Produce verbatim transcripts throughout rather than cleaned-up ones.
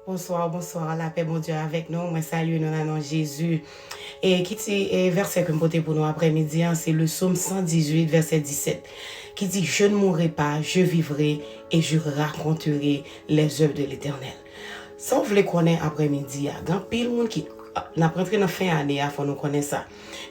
Bonsoir, bonsoir, lapè Bondye avèk nou. Mwen salye nou nan non Jezi. E ki ti e vèsè ke m pote pou nou aprèmidi an, se le Sòm san dizuit, vèsè disèt, ki di, "Je ne mourrai pas, je vivrai et je raconterai les œuvres de l'Éternel." Sa w vle konnen aprèmidi a, gen anpil moun ki, n ap rantre nan fen ane a, fò nou konnen sa.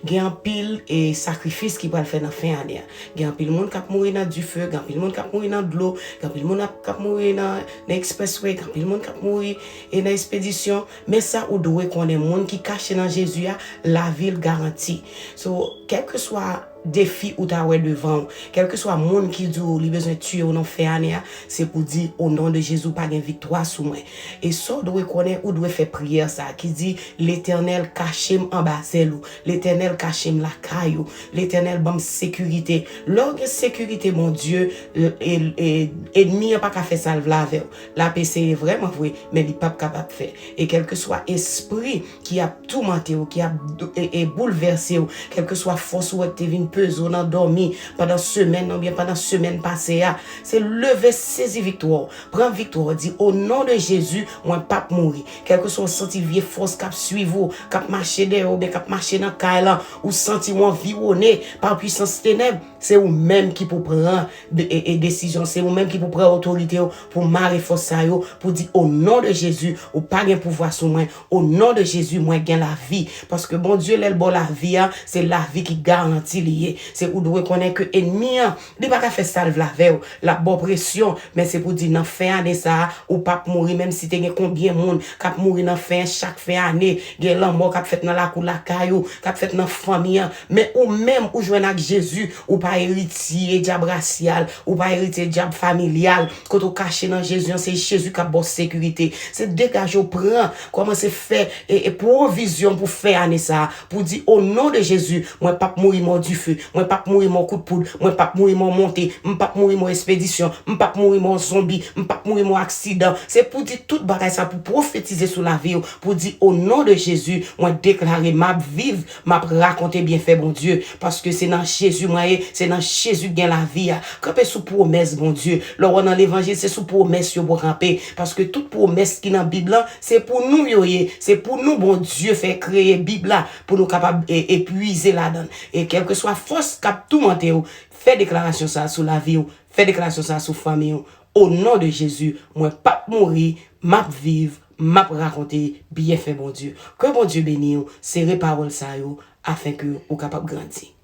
Gen anpil e sakrifis ki pral fè nan fen ane a. Gen anpil moun k ap mouri nan dife, gen anpil moun k ap mouri nan dlo, gen anpil moun ap, k ap mouri nan, nan expressway, gen anpil moun k ap mouri e nan espedisyon. Men sa ou dwe konnen, moun ki kache nan Jezi a, lavi l garanti. So, kèlkeswa defi ou ta wè devan w, kèlkeswa moun ki di w li bezwen tiye w nan fen ane a, se pou di, "O non de Jezi, ou pa gen viktwa sou mwen." E sa w dwe konnen, ou dwe fè priyè sa a ki di, "Letènèl, kache m anba zèl ou. Letènèl, kache m lakay ou. Letènèl, ban m sekirite." Lè w gen sekirite Bondye, e, e, e, ènmi an pa ka fè sa l vle avè w. L ap eseye vrèman vre, men li p ap kapab fè. E kèlkeswa espri ki ap toumante w, ki ap dou-, e, e boulvèse w, kèlkeswa fòs ou wè ki te vin peze w nan dòmi pandan semèn nan oubyen pandan semèn pase a, se leve, sezi viktwa w. Pran viktwa w, di, "O non de Jezi, mwen p ap mouri." Kèlkeswa w santi vye fòs k ap swiv ou, k ap mache dèyè w, oubyen k ap mache nan kay lan, ou santi w anviwone pa pwisans tenèb, se ou menm ki pou pran de, e, e desizyon, se ou menm ki pou pran otorite w pou mare fòs sa yo, pou di, "O non de Jezi, ou pa gen pouvwa sou mwen. O non de Jezi, mwen gen lavi." Paske Bondye, lè l ba w lavi a, se lavi ki garanti li ye. Se ou dwe konnen ke ènmi an, li pa ka fè sa l vle avè w. L ap ba w presyon, men se pou di nan fen ane sa a, ou p ap mouri, menm si te gen konbyen moun k ap mouri nan fen, chak fen ane, gen lanmò k ap fèt nan lakou lakay ou, k ap fèt nan fanmi an. Men ou menm, ou jwenn ak Jezi, ou pa eritye dyab rasyal, ou pa eritye dyab familyal. Kote w kache nan Jezi an, se Jezi k ap ba w sekirite. Se degaje w, pran, kòmanse fè e, e pwovizyon pou fen ane sa a, pou di, "O non de Jezi, mwen p ap mouri mò dife, mwen p ap mouri mò kout poud, mwen p ap mouri mò monte, m p ap mouri mò espedisyon, m p ap mouri mò zonbi, m p ap mouri mò aksidan." Se pou di tout bagay sa, pou pwofetize sou lavi w, pou di, "O non de Jezi, mwen deklare m ap viv, m ap rakonte byenfè Bondye." Paske se nan Jezi mwen ye, se nan Jezi k gen lavi a. Kanpe sou pwomès Bondye. Lè w nan levanjil, se sou pwomès yo pou w kanpe. Paske tout pwomès ki nan Bib lan, se pou nou yo ye. Se pou nou Bondye fè kreye Bib la, pou nou kapab e, e pwize ladan l. E kèlkeswa fòs k ap toumante w, fè deklarasyon sa a sou lavi w, fè deklarasyon sa a sou fanmi w. O non de Jezi, mwen p ap mouri, m ap viv, m ap rakonte byenfè Bondye. Ke Bondye beni w, sere pawòl sa yo, afenke ou kapab grandi.